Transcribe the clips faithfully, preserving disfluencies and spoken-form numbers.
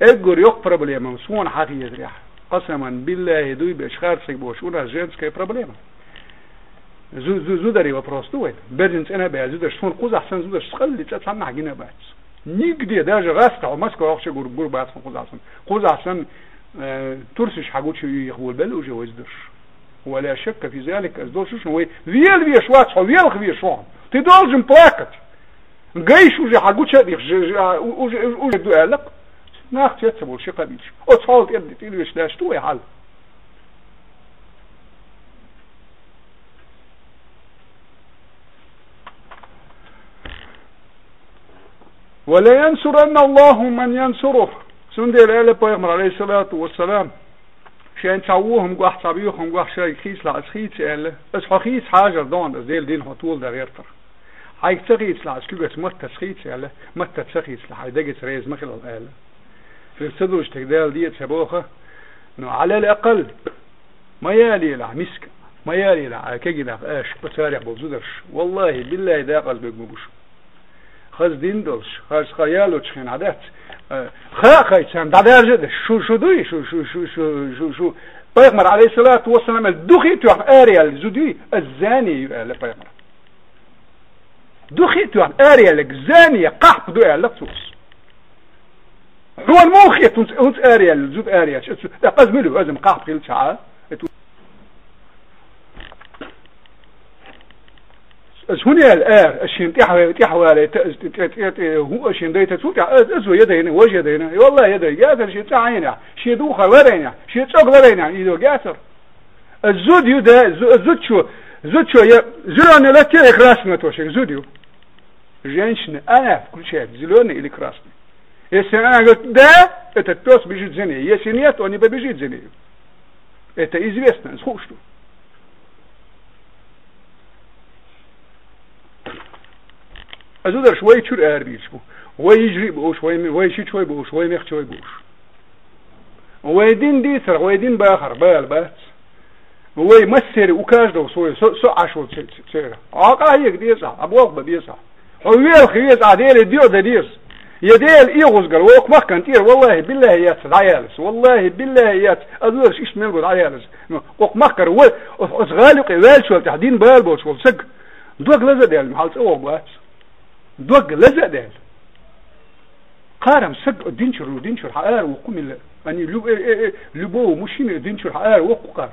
Эггара йоккха проблема суна хьахезарехь, къасаман биллахӀи, дуй беш харцлиг бош, у нас женская проблема. Зу-, зу-, зударий вопрос ду вайн. Берзин цӀена баьза зударш, суна кхузахь санна зударш скъалли цӀа цхьаннахь гина бац. Нигде, даже гӀаста, хьо Москва вахча гур-, гур бац хьо кхузахь санна. Кхузахь санна, э, турсаш хьагуча юйх болабелла уже вай зударш. Вала шакка фи залик, аз долчушна вай вел веш вац хьо, велха веш вац хьо. Ты должен плакать. Гайш уже хьагуча дих, ж-, ж-, а, у-, уже, уже ду аьлла. Нах цец ца болу ши кхабич. Оцу хьол тӀе, тӀе веш даьш ду вай хьал. «Ва ла янсуранна Аллаху ман янсуру». Цундела аьлла пайхамар, алейхиссалату вассалам, шайн цхьа вохам гохь, цхьа вехам гохь шайга хийцалахь, ас хийца аьлла. Ас хьо хийца хьажар дона, ас Делан дин хьо тола дан гӀертар. Хьайга ца хийцалахь, ас куьгаца маттаца хийца аьлла. Маттаца ца хийцалахь, хьайн дагеца реза ма хилал аьлла. Цуьнга ца дуьйцуш тхе Дала де а ца боху, но Ӏалал акъал, ма ялелахь миска, ма ялелахь а кегийнах аша, оцарех болу зударш. Валлахи, биллахи, дакъазберг ма бу шу. Хаза дин долуш, хаза ха ялочу хенахь дац. Э, хаа хай царна дӀадаржа а деш, шу, шу дуй, шу, шу, шу, шу, шу, шу. Пайхамар, алейхиссалату вассалам, аьлла, духи а тоьхна, араяьлла зуда юй, ас зани ю, аьлла пайхамар. Духи а тоьхна, араяьлларг зани, кхахьпа ду, аьлла цо. Хьуна муха хета хӀунца, хӀунца араяьлла, зуда араяьлча? Аса, тӀаккха аса мила ю, аса-м кхахьпа хилча а? Аса хӀунда аьлла ара? Аса шена тӀаьхьа-, тӀаьхьавалийта, аса тӀе, тӀе, тӀе, тӀе, хӀун аса шена дайта ца, тӀе, аса, аса ву я дайна, важа я дайна. Валлахи, я дайна, яцара шен цӀа Ӏийна, шен дог ларайна, шен дог ларайна, и дог яцара. А зуда ю, да, зу-, зудчо, зудчо я зелёный латте и красный латте, зуда ю. Женщина, она включает зелёный или красный. Если она говорит «да», этот пёс бежит за ней. Если нет, он не побежит за ней. Это известно, слушай. А зударш вай чуьра арабийраш бу. Вай йижарий бу уьш, вай, вай шичой бу уьш, вай мехчой бу уьш. Вай дин дийцар, вай дин бахар бала бац. Вай массери у каждого свой, со, со Ӏаш волу ц-, ц-, церан. Ахьа къахьега деза, а болх бан беза. Хьо велха веза, а Деле доьа дан деза. Я Дела эгӀузгар, вокху махкан тӀера, валлахи, биллахи, яц дӀаялас. Валлахи, биллахи, яц. А зударш иштта мел бу дӀаялас. Ну, окху махкара вай, оцу гӀали юкъе ваьллачул тӀаьхьа дин бала болуш волу саг, дог лаза а даьлла, хьал цӀа вогӀу бац. Дог лаза а даьлла. Кхарам саг динчуьра, динчуьра хьаара воккху милла. Они лю-, э, э, э, любого мужчины динчуьра хьаара воккху кхар.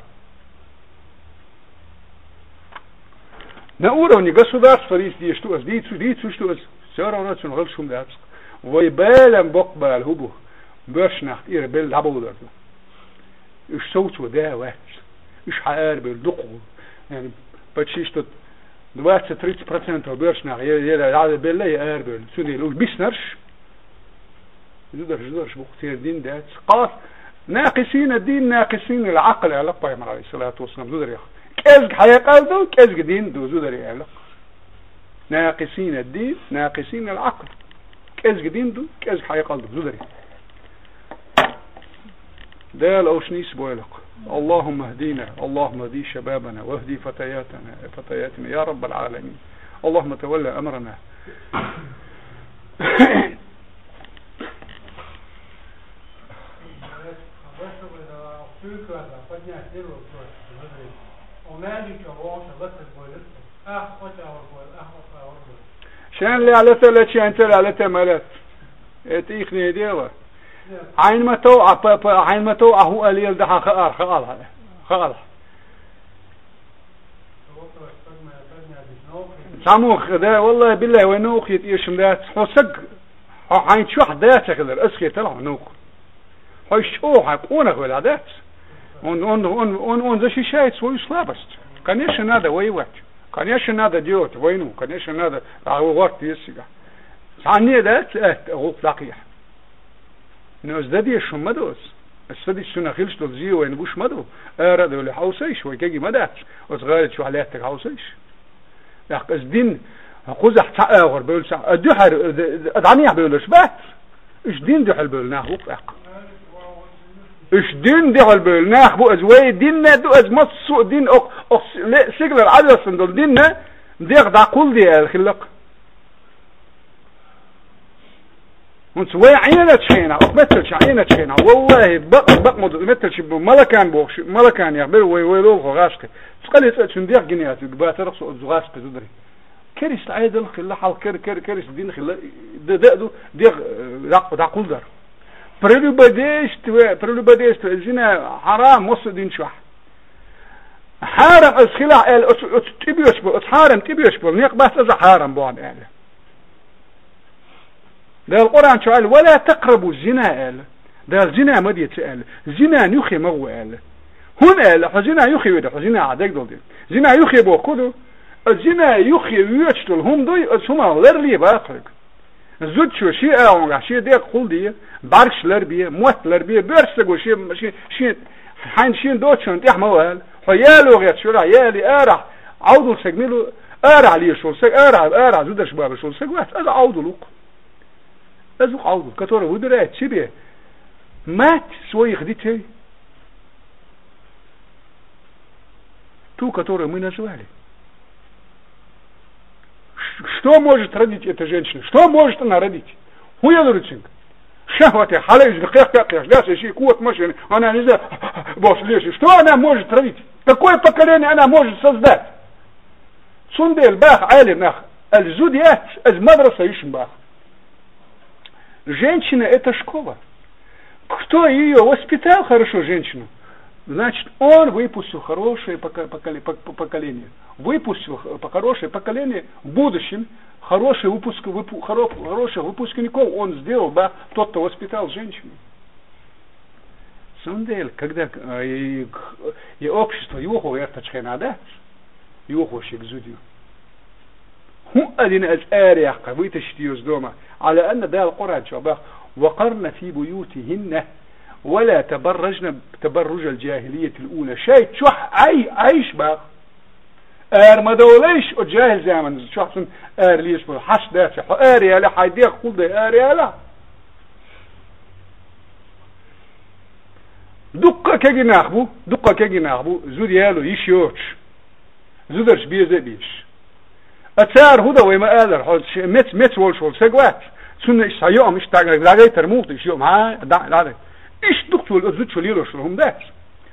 На уровне государства рис деш ду ас, дийцу, дийцуш ду ас, всё равно цунна гӀалш хӀума дац. Вай балам боккха бала хӀу бу? Боьрша нах тӀера белла дӀабовлар ду. Уьш совцо да а вац. Уьш хьаарабевлла дукха ву. Яъни, почти что двадцать-тридцать процентов боьрша нах я, я, я белла, я арабевлла. Цундела уьш биснарш, зударш, зударш бу-кх, церан дин дац. Кхалс, накъисина дин, накъисина ал-Ӏакъл, аьлла пайхамар, алейхиссалату вассалам, зударех. КӀезиг хьекъал ду, кӀезиг дин ду зударий, аьлла. Накъисина дин, накъисина ал-Ӏакъл. КӀезиг дин ду, кӀезиг хьекъал ду зударий. Дала уьш нийса бойла-кх. اللهم اهدنا، اللهم اهد شبابنا، واهد فتياتنا، فتياتنا، يا رب العالمين. اللهم تول أمرنا. Шен лаьлата лечен ца лаьлата ма лаьц. Это ихнее дело. Хьайна ма тов, а, п-, п-, хьайна ма тов, а хӀу алел дахьа хаал, хаал, хаал. Цхьаммо, да, валлахи, биллахи, вай новкъа хета эшам дац. Хьо саг, хьо хьайн чохь да ца хилар, ас хетара хьо новкъа. Хьо иштта чӀогӀа хьайн къонах велахь дац. Он, он, он, он, он защищает свою слабость. Конечно, надо воевать. Конечно, надо делать войну. Конечно, надо, а, гӀорта веза цигахь. Цхьанне а дац, э, гӀуллакх дӀакхехьа. Но аса дан дезаш хӀума ма ду аса. Аса дан дезаш цунах хилча долу зен вайна гуш ма ду. Ара а довлий хьовсийша, вай кегий ма дац. Оцу гӀали чохь лаьттарг хьовсийша. ТӀаккха аса дин, кхузахь цхьа агӀор бевлла, цхьа а дуьхьал, а дӀанехьа бевлларш бац. Уьш дин дуьхьал бевлла нах бу-кх тӀаккха. Уьш дин дуьхьал бевлла нах бу, аса вай динна ду, аса массо а дин, окх-, окх-, ле-, сигалара Ӏадоьссина долу динна дегӀ дӀакхуллу де аьлла хилла-кх. ХӀунца вай Ӏеначу хенахь, оцу метталча Ӏеначу хенахь, валлахӀи, бакъ, бакъ ма ду, метталча бу-, малакан бохуш, малакан яхь бер вай, вай лолхо гӀашкхи. Цкъа лецӀа цуьнан дегӀ гина яц, бацарах со оцу гӀашкхи зударий. Кериста Ӏедал хилла, хьалха кер-, кер-, кериста дин хилла, д-, д-, ду, дегӀ, э, дӀа-, дӀакхулдар. Прелюбодейство, прелюбодейство, зина, хьарам, массо а динчохь. Хьарам ас хилахь аьлла, оцу, оцу тӀебоьш бу, оцу хьарам тӀебоьш бу, некъ бац аза хьарам бохьан аьлла. Дала Къуръан чу аьлла: «Ва ла такърабу зина», — аьлла. Дала зина ма деца аьлла. Зинан юххе ма гӀо аьлла. ХӀунда аьлла, хьо зина юххе веда, хьо зина хьан дегдал де. Зина юххе боху ду? А зина юххе воьдуш долу хӀума дуй, аса хӀума ларле бац хьоьга. Зудчо шен агӀонгахь шен дегӀ хулде, бӀаьргаш ларбе, мотт ларбе, боьрша стаго шен, шен, шен, хьайна шен доцучунна тӀехь ма вала. Хьо яло гӀерташ велахь, яле арахь, Ӏовдал саг мила ву, арахь лешаш волу саг, арахь, арахь зударш бабаш волу саг вац, аса Ӏовдал ву-кх. Аса ву-кх Ӏовдал, который выбирает себе мать своих детей, ту, которую мы назвали. Ш-, что может родить эта женщина? Что может она родить? ХӀун ялур цуьнга? Шахвате хьала иза кхех-кхех, да, ши кот машина, она не знаю, босс леши. Что она может родить? Какое поколение она может создать? Цундела баха Ӏелам нах, аса зуда яц, аса мадраса йиш ма баха. Женщина — это школа. Кто её воспитал хорошо, женщину, значит, он выпустил хорошее поко-, поколе-, пок-, поколение. Выпустил х-, по-, хорошее поколение, в будущем хороший выпуск-, выпу-, хоро-, хороших выпускников он сделал, да, тот, кто воспитал женщину. На самом деле, когда, э, и, и общество йохо гӀертачхье надо, йохо шег зудю. ХӀун а дина аса араяьккха, вытащить её из дома. Ӏала анна Дала Къуръан чохь бах: «Ва къарна фи буютихинна, ва ла табарражна табарружал джахилиятил ула». Шайн чохь Ӏай, Ӏайш бах. Ара ма довлайш, о джахил заман чохь цунна ара леш болу. Хьаш дац, хьо ара яла, хьайн дегӀ хулдай ара яла. Дуккха а кегий нах бу, дуккха а кегий нах бу, зуда яло йиш йоцуш. Зударш беза а безаш. А цара хӀун дан вай ма алара, хьо ш-, мец, мец волуш волу саг вац, цунна иштта йоам, иштта дӀа-, дӀагайтар муха ду, иштта йоам, хьа, дӀа-, дӀа-, иштта дукха волу, оцу зудчо лелош волу хӀума дац.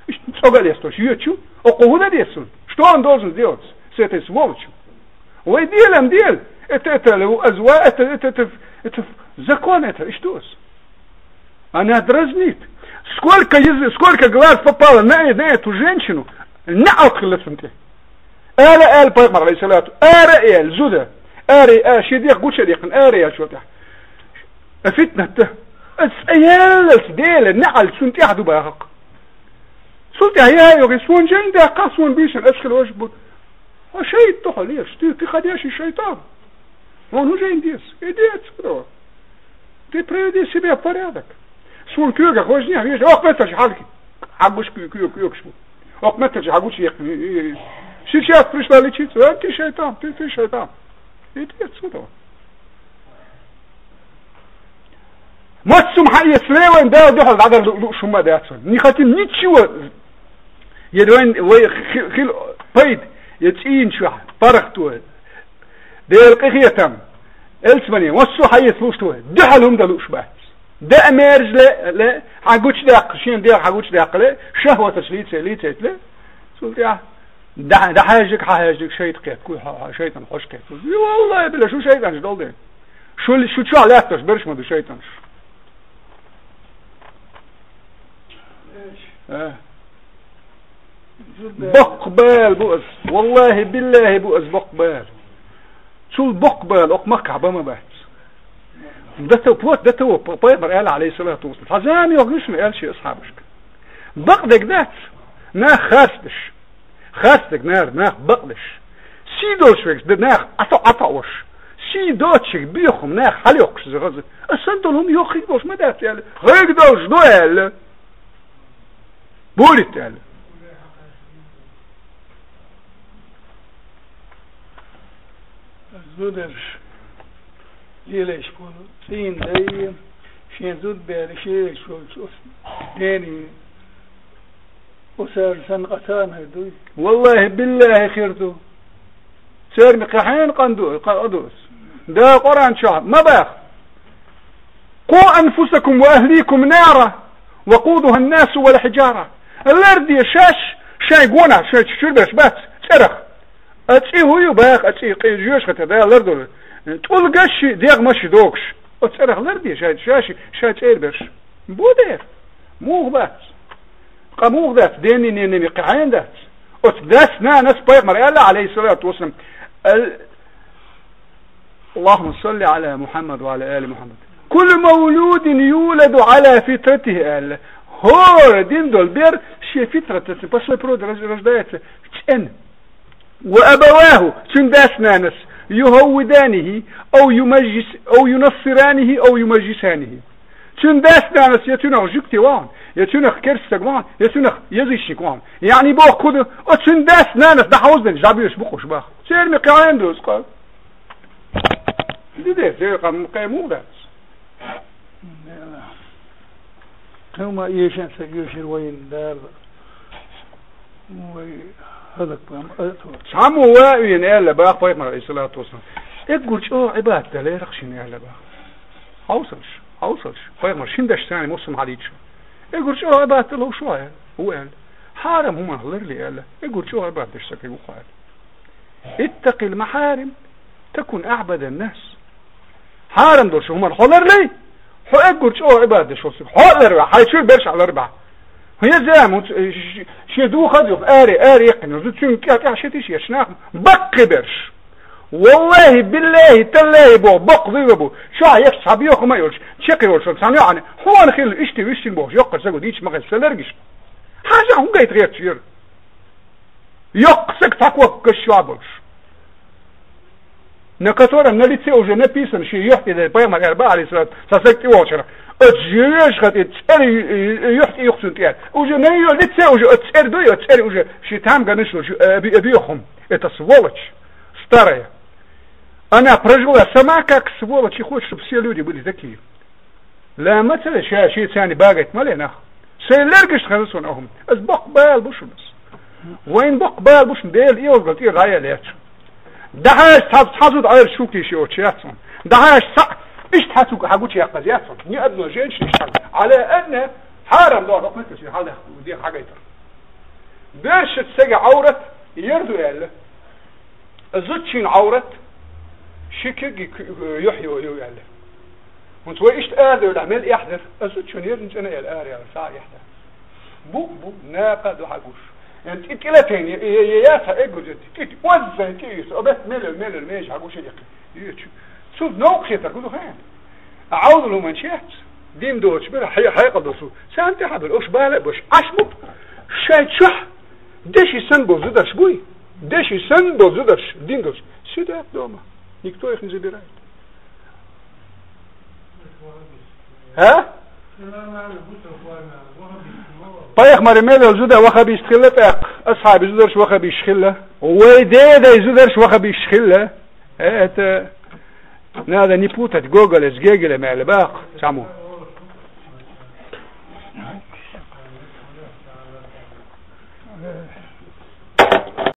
Иштта цӀогал эсташ йоьчу, оккхо хӀун дан деза цунна? Что он должен сделать с этой сволочью? Вай делам дела, это, это, азва-, это, это, это, это закон, это, и что? Она дразнит. Сколько язы-, сколько глаз попало на, на эту женщину, на алкхилла цунна тӀе. Ала, ала пайхамар, алейхиссалату, ара эл, зуда, ара, а, ши дегӀ гуча дехкан, ара эл чу тӀе. А фитнат да. Ас аяллалц Дела, неӀал цунна тӀехь ду бахакх. Цул тӀехь яхьа йогӀи, суна жайн даккха, суна бийшина, ас хила важа бу. Хьо шайтӀа хьо леш, ты, ты ходячий шайтан. Хьуна хӀун жайн деза? Иди отсюда. Ты приведи себя в порядок. Суна коьгах важнехь веза, ох, метташ хьалки. Хьагуш коьг, коьг, коьгаш бу. Ох, метташ хьагуш ехни. Сейчас пришла лечиться. А ты шайтан, ты, ты шайтан. Иди отсюда. Массум хьан эца левайн Дала дуьхьал дӀадар лу-, лууш хӀума дац вайн. Не хотим ничего. Я вайн, вай хи-, хил пайда, я цӀийна чохь, паргӀато, Делан къинхетам, элцамане, массо а хьан эца лууш вай. Дуьхьал хӀума дан лууш бац. Даа мерза ле, ле, хьан гучудаьккха, шен дегӀ хьан гучудаьккха ле, шахваташ лийце, лийцейта ле. Цул тӀаьхьа, дӀа-, дӀахьаьжжиг, хьахьаьжжиг, шайтӀа кхетта, кху хьо-, хьо-, шайтӀан хьожа кхетта. И валлахӀи, билла, шу шайтӀанаш долу ден. Шу, шу чохь лаьтташ берш ма ду шайтӀанаш. Э. Боккха бала бу ас. Валлахи, биллахи бу ас боккха бала. Цул боккха бала окху махкахь бан ма бац. До того, вплоть до того, п-, пайхамар аьлла, алейхиссалату вассалам. Хьан зама йохуш ма аьлла шен асхьабашка. Бакъдерг дац, нах харцдеш. Харцдерг нара, нах бакъдеш. Сий долуш верг, де нах Ӏата-, Ӏатаош. Сий доцучуьнга бехам нах хьалайоккхуш иза гӀаза. Ас санна долу хӀума йоххиг долуш ма дац аьлла. Хьоьга долуш ду аьлла. Бурит аьлла. Зударш лелаш болу цӀийна дай, шен зудбераш лелаш болчу оцу дени оцара санна къа ца а дуй? Валлахи, биллахи, хир ду. Церан кхин хьенан къа ду, къа ду ас. Да Къуръан чохь ма баха. أنفسكم وأهليكم نارا وقودها الناس والحجارة. Ларде шаьш, шайн гонахь, шайн чу-, чуьра берш бац цӀерах. А цӀи хӀун ю баха, а цӀи къе жоьжахате Дала лардора. ТӀулгаш а, дегӀмаш а догуш. Оцу цӀерах ларде шайн, шаьш, шайн цӀера берш. Бу дера. Муха бац? Къа муха дац, денний, ненний кхин хьенан дац? Оцу дас-нанас, пайхамар аьлла, Ӏалайхиссалату вассалам, ал-, اللهم صل على محمد وعلى آل محمد. كل مولود يولد على فطرته, аьлла. ХӀора дина долу бер шен фитратаца, по своей природе рож-, рождается, цӀена. وأبواه, цуьнан дас-нанас, يهودانه أو يمجس-، أو ينصرانه أو يمجسانه. Цуьнан дас-нанас я цуьнах жуьгти вахана, я цуьнах керста стаг вахана, я цуьнах язычник вахана. Яъни боху хӀун ду? Оцу цуьнан дас-нанас дӀахьовзадина жӀабоьлуш бу-кх уьш баха. Церан мекъа хьенан доцу къа? Ди де, церан къа мукъа муха дац? Кхин ма эшан ца оьшура вайна Дала. Вай хӀаллакбан а тхо. Цхьаммо ван а вийна аьлла баха пайхамар, Ӏалайхиссалату вассалам. Эггур чӀогӀа Ӏибадат дан лерах шена аьлла баха. Хьовсалаш, хьовсалаш. Пайхамар шина дашца царна муссам хьадийцича. Эггур чӀогӀа Ӏибадат дан ловш ву аьлла. Ву аьлла. Хьарам хӀуманах ларле аьлла. Эггур чӀогӀа Ӏибадат деш стаг ву-кх аьлла. اتق المحارم تكن أعبد الناس. Хьарам долуш хӀуманах хьо ларле, хьо эггур чӀогӀа Ӏибадат деш волу стаг. Хьо а ларве, хьайн чуьра берш а ларбахь. ХӀун еза, муц-, ш-, ш-, шен духар а юха, аре, аре яьккхина, зу цуьнга тӀехь-тӀехь ши тиш еш нах, баккхий берш. Валлахи, биллахи, таллахи боху, баккха зуйла бу. Чохь еш цхьа боьха хӀума а йолуш, чекх йолуш, цхьана йоӀана, хьуна хилла, иштта вуьссина бохуш, йоккхар сагу дийча ма хеза, сан лергаш. Хьажа хӀун гайта гӀерташ яра? Йоккха саг цхьа копкаш чохь болуш, на котором на лице уже написано, шен юьхь тӀе дерг, пайхамар аьлла баха, Ӏалайхиссалату, цхьа саг тӀе вахчара. Оцу жоьжахати цӀера ю-, ю-, юьхь тӀе юхцун тӀе. Уже на её лице уже оцу цӀера дуй, оцу цӀера уже шен там ганаш долчу, э, бе-, э, боьха хӀума. Это сволочь старая. Она прожила сама как сволочь и хочет, чтобы все люди были такие. Ла ма ца ве ша, шен царна багайта ма ле нах. Сайн лергашна хезна суна ахӀума. Ас боккха бала бу шуна ас. Вайн боккха бала бу шуна, Делан иозгал тӀера дӀаяла яц шуна. ДӀахьаьжча цхьа, цхьа зуда Ӏера шуьга тийша йоцуш яц хьуна. ДӀахьаьжча цхьаъ, иштта хьан цуьнга хьан гучу яккхаза яц хьуна. Ни одна женщина иштта хьан. Ӏала анна хьарам доху хӀокху меттиг шен хьалдех, дех хьагайтар. Бершаца сага Ӏаврат ер ду аьлла. Зудчун Ӏаврат ши кеги ку-, юьхь йо-, ю аьлла. ХӀунца вай иштта арадевлахь, мел эхь дара, ас зудчун еррина цӀена аьлла, ара аьлла, схьа а эхь дара. Бу, бу, накха а ду хьан гуш. Ян тӀи-, тӀилатайна, я, я, я, я, цхьа эггур, тӀи, тӀи, оззайн тӀи юьйцу, обед мелел, мелел, межа хьан гуш а деккхи. Юьйцу. Цу новкъа хетар гу ду хьан? А Ӏовдал хӀуманаш яц. Дин доцуш бара, хье-, хьекъал доцу. Царна тӀаьхьа бара, уьш бала а баш. Ӏаш бу. Шайн чохь деши санна болу зударш буй? Деши санна болу зударш, дин долуш. Сидат дома. Никто их не забирает. А? Пайхамар мел йолу зуда ваххабист хилла тӀаккха. Асхьаби зударш ваххабиш хилла. Вай дедай зударш ваххабиш хилла. Э, это надо не путать Гоголя с Гегелем, аьлла баккха цхьаммо.